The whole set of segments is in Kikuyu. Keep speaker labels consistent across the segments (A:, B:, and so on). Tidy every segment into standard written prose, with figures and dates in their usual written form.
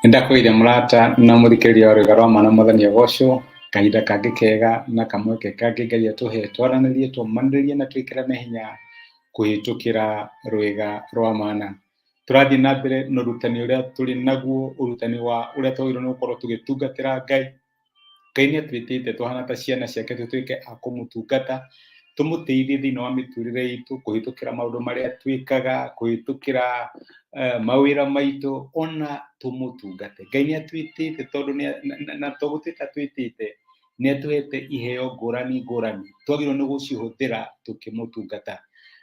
A: Nĩndakũgeithia mũrata na mũthikĩrĩria wa rwĩga rwa ma na Mwathani agocwo, kahinda kangĩ kega na kamweke kangĩ Ngai atũhe twaranĩrie, tũmanĩrĩrie na twĩkĩrane hinya kũhĩtũkĩra rwĩga rwa mana. Tũrathiĩ na mbere na ũrutani ũrĩa tũrĩ naguo, ũrutani wa ũrĩa twagĩrĩirwo nĩ gũkorwo tũgĩtungatĩra Ngai. Ngai nĩ atwĩtĩte tũhana ta ciana ciake tũtuĩke a kũmũtungata, tũmũteithie thĩinĩ wa mĩtũrĩre itũ, kũhĩtũkĩra maũndũ marĩa twĩkaga, kũhĩtũkĩra mawĩra maitũ, ona tũmũtungate. Ngai nĩ atwĩtĩte tondũ na to gũtwĩta atwĩtĩte, nĩ atũhete iheo ngũrani ngũrani, twagĩrĩirwo nĩ gũcihũthĩra tũkĩmũtungata.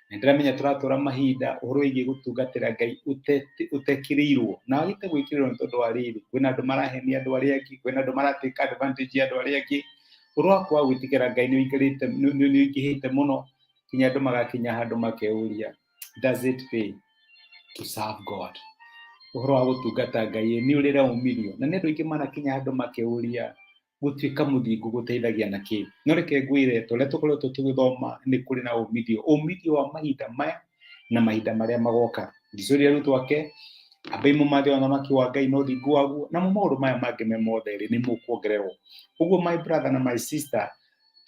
A: Na nĩndĩramenya tũratũra mahinda ũhoro wĩgiĩ gũtungatĩra Ngai ũtekĩrĩirwo, na wagĩte gwĩkĩrĩrwo nĩ tondũ wa rĩrĩ, kwĩna andũ marahenia andũ arĩa angĩ, kwĩna andũ maratake advantage ya andũ arĩa angĩ. Ũhoro wa kwaga gwĩtigĩra Ngai nĩ ũingĩrĩte, nĩ ũingĩhĩte mũno nginya andũ magakinya handũ makeyũria, does it pay to serve God? Ũhoro wa gũtungata Ngai nĩ ũrĩ umithio? Na nĩ andũ aingĩ manakinya handũ makeyũria, gũtuĩka mũthingu gũteithagia na kĩ? No reke ngwĩre, ta ũrĩa tũkoretwo tũgĩthoma, nĩ kũrĩ na umithio, umithio wa mahinda maya na mahinda marĩa magoka. Jesũ erire arutwo ake, ambai mũmathe ũthamaki wa Ngai na ũthingu waguo, namo maũndũ maya mangĩ me mothe rĩ, nĩ mũkuongererwo. Ũguo my brother na my sister,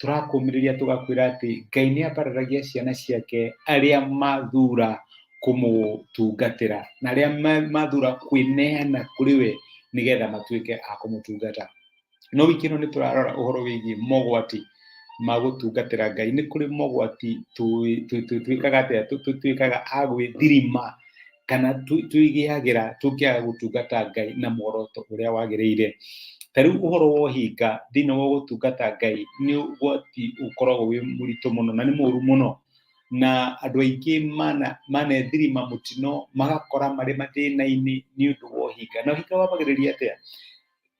A: tũrakũmĩrĩria tũgakwĩra atĩ Ngai nĩ ambararagia ciana ciake arĩa mathura kũmũtungatĩra na arĩa mathura kwĩneana kũrĩ we nĩgetha matuĩke a kũmũtungata. No wiki ĩno nĩ tũrarora ũhoro wĩgiĩ mogwati ma gũtungatĩra Ngai. Nĩ kũrĩ mogwati twĩkaga atĩa, tũtuĩkaga a gwĩthirima kana twĩgĩagĩra tũngĩaga gũtungata Ngai na muoroto ũrĩa wagĩrĩire. Ta rĩu ũhoro wa ũhinga thĩinĩ wa gũtungata Ngai nĩ ũgwati ũkoragwo wĩ mũritũ mũno na nĩ mũru mũno, na andũ aingĩ manethirima mũtino magakora marĩ mathĩna-inĩ nĩ ũndũ wa ũhinga. Na ũhinga wambagĩrĩria atĩa?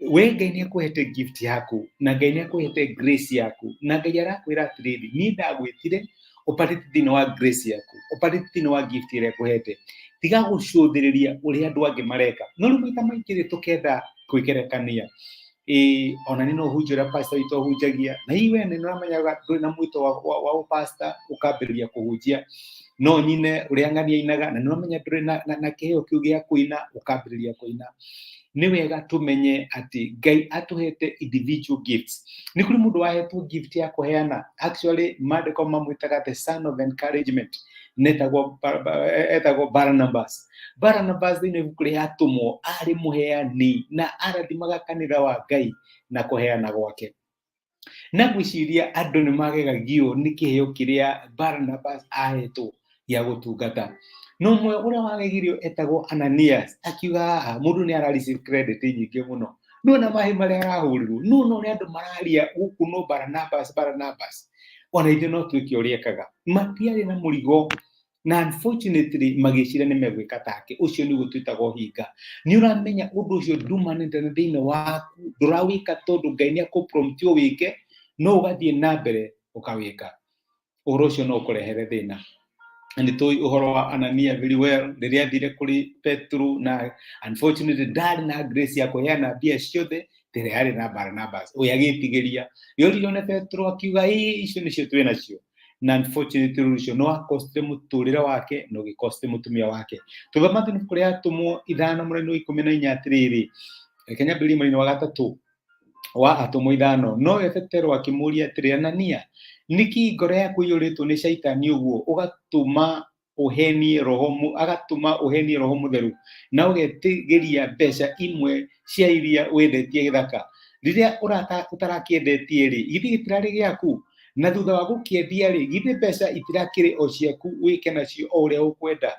A: We Ngai nĩ akũhete gift yaku, na Ngai nĩ akũhete grace yaku, na Ngai arakwĩra atĩrĩrĩ, niĩ ndagwĩtire ũparĩte thĩinĩ wa grace yaku, ũparĩte thĩinĩ wa gift ĩrĩa ngũhete, tiga gũcũthĩrĩria ũrĩa andũ angĩ mareka. No rĩu maita maingĩ rĩ, tũkenda kwĩgerekania, ĩĩ ona niĩ no hunjie ũrĩa pastor witũ ahunjagia, na hihi we nĩ ũramenyaga ndũrĩ na mwĩto wa ũpastor, ũkambĩrĩria kũhunjia, no nyine ũrĩa ng'ania ainaga, na nĩ ũramenya ndũrĩ na kĩheo kĩu gĩa kũina, ũkambĩrĩria kũina. Nĩ wega tũmenye atĩ Ngai atũhete individual gifts. Nĩ kũrĩ mũndũ wahetwo gift ya kũheana. Actually, maandĩko mamwĩtaga the son of encouragement. Netagwo etagwo Barnabas. Barnabas thĩinĩ wa ibuku rĩa Atũmwo arĩ mũheani na arathimaga kanitha wa Ngai na kũheana gwake. Na ngwĩciria andũ nĩ magegagio nĩ kĩheo kĩrĩa Barnabas ahetwo gĩa gũtungata. Na ũmwe ũrĩa wagegirio etagwo Ananias, akiuga haha mũndũ nĩ ara receive credit nyingĩ mũno. Nĩwona mahĩ marĩa arahũrirwo, nĩwona ũrĩa andũ mararia gũkũ no Barnabas, Barnabas. Ona ithuĩ no twĩke ũrĩa ekaga. Matiarĩ na mũrigo na unfortunately magĩciria nĩ megwĩka take. Ũcio nĩguo twĩtaga ũhinga. Nĩ ũramenya ũndũ ũcio ndumanĩte na thĩinĩ waku, ndũrawĩka tondũ Ngai nĩ akũprompt ũwĩke, no ũgathiĩ na mbere ũkawĩka. Ũhoro ũcio no ũkũrehere thĩna. Na nĩ tũĩ ũhoro wa Anania very well, rĩrĩa athire kũrĩ Petero, na unfortunately ndarĩ na grace ya kũheana mbia ciothe tĩrĩa yarĩ na Barnabas. Ũyũ agĩtigĩria yoririo nĩ Petero, akiuga ĩĩ icio nĩcio twĩ nacio, na unfortunately ũndũ ũcio no akostire mũtũrĩre wake na ũgĩkoste mũtumia wake. Tũthoma thĩinĩ ibuku rĩa Atũmwo 5 mũraini wa 14 atĩrĩrĩ, reke nyambĩrĩrie mũraini wa 3 wa Atũmwo 5. Nowe Petero akĩmũũria atĩrĩ, Anania, nĩkĩ ngoro yaku ĩiyũrĩtwo nĩ caitani ũguo, ũgatũma ũhenie roho, agatũma ũhenie roho mũtheru na ũgetigĩria mbeca imwe cia iria wendetie gĩthaka? Rĩrĩa ũtarakĩendetie rĩ, githĩ gĩtirarĩ gĩaku? Na thutha wa gũkĩendia rĩ, githĩ mbeca itirakĩrĩ o ciaku wĩke nacio o ũrĩa ũkwenda?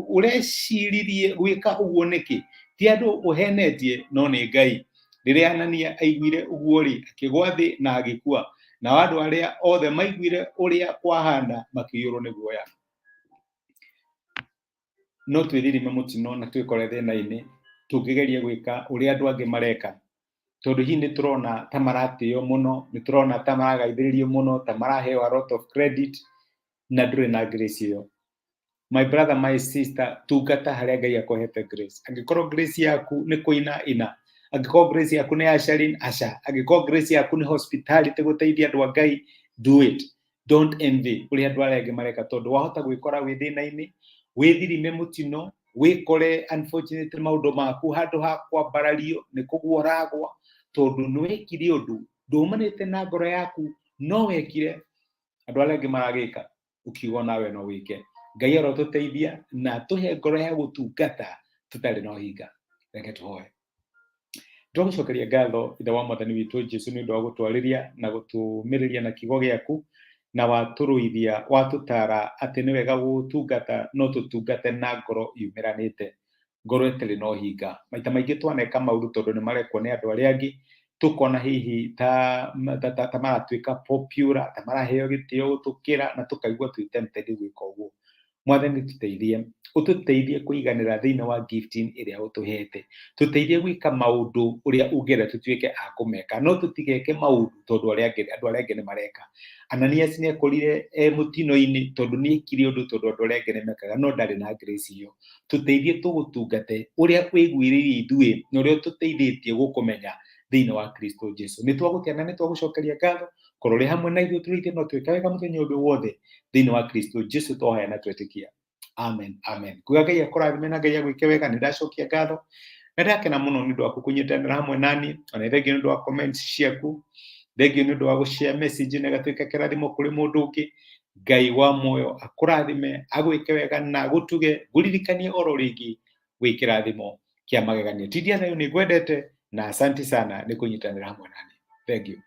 A: Ũreciririe gwĩka ũguo nĩkĩ? Ti andũ ũhenetie, no nĩ Ngai. Rĩrĩa Anania aiguire ũguo rĩ, akĩgwa thĩ na agĩkua. Nao andũ arĩa othe maiguire ũrĩa kwahana makĩiyũrwo nĩ guoya. No twĩthirime mũtino na twĩkore thĩna-inĩ tũngĩgeria gwĩka ũrĩa andũ angĩ mareka, tondũ hihi nĩ tũrona ta maratĩo mũno, nĩ tũrona ta maragaithĩrĩrio mũno, ta maraheo a lot of credit, na ndũrĩ na grace ĩyo. My brother, my sister, tungata harĩa Ngai akũhete grace. Angĩkorwo grace yaku nĩ kũina, ina. Angĩkorwo grace yaku nĩ ushering, usher. Angĩkorwo grace yaku nĩ hospitality, gũteithia andũ a Ngai, do it. Don't envy ũrĩa andũ arĩa angĩ mareka, tondũ wahota gwĩkora wĩ thĩna-inĩ, wĩthirime mũtino. Wĩkore unfortunately maũndũ maku handũ ha kwambarario nĩ kũgwa ũragwa, tondũ nĩ wekire ũndũ ndũmanĩte na ngoro yaku, no wekire andũ arĩa angĩ maragĩka, ũkiuga nawe no wĩke. Ngai arotũteithia na atũhe ngoro ya gũtungata tũtarĩ na ũhinga. Reke tũhoe. Twagũcokeria ngatho, Ithe wa Mwathani witũ Jesu, nĩ ũndũ wa gũtwarĩria na gũtũmĩrĩria na kiugo gĩaku, na watũrũithia, watũtara atĩ nĩ wega gũtungata, no tũtungate na ngoro yumĩranĩte, ngoro ĩtarĩ na ũhinga. Maita maingĩ twaneka maũndũ tondũ nĩ marekwo nĩ andũ arĩa angĩ, tũkona hihi ta maratuĩka popular, ta maraheo gĩtĩo gũtũkĩra, na tũkaigua twĩ tempted gwĩka ũguo. Mwathani, tũteithie, ũtũteithie kũiganĩra thĩinĩ wa gifting ĩrĩa ũtũhete, tũteithie gwĩka maũndũ ũrĩa ũngĩenda tũtuĩke a kũmeka, no tũtigeke maũndũ tondũ arĩa angĩ, andũ arĩa angĩ nĩ mareka. Ananias nĩ ekorire e mũtino-inĩ tondũ nĩ ekire ũndũ tondũ andũ arĩa angĩ nĩ mekaga, no ndarĩ na grace ĩyo. Tũteithie tũgũtungate ũrĩa wĩguĩrĩirie ithuĩ na ũrĩa ũtũteithĩtie gũkũmenya thĩinĩ wa Kristo Jesu. Nĩ twagũtĩa na nĩ twagũcokeria ngatho, korwo ũrĩ hamwe na ithuĩ, tũrĩithie no twĩka wega mũthenya ũndũ wothe thĩinĩ wa Kristo Jesu twahoya na twetĩkia. Amen, amen. Kuga Ngai akũrathime na Ngai agwĩke wega. Nĩ ndacokia ngatho na ndakena mũno nĩ ũndũ waku kũnyitanĩra hamwe nani, ona thengio nĩ ũndũ wa comments ciaku, thengio nĩ ũndũ wa gũshare message na ĩgatuĩka kĩrathimo kũrĩ mũndũ ũngĩ. Ngai wa muoyo akũrathime, agwĩke wega na agũtuge. Ngũririkanie oro rĩngĩ, wĩ kĩrathimo kĩa magegania. Tindia thayũ, nĩ ngwendete na asante sana nĩ kũnyitanĩra hamwe nani. Thank you.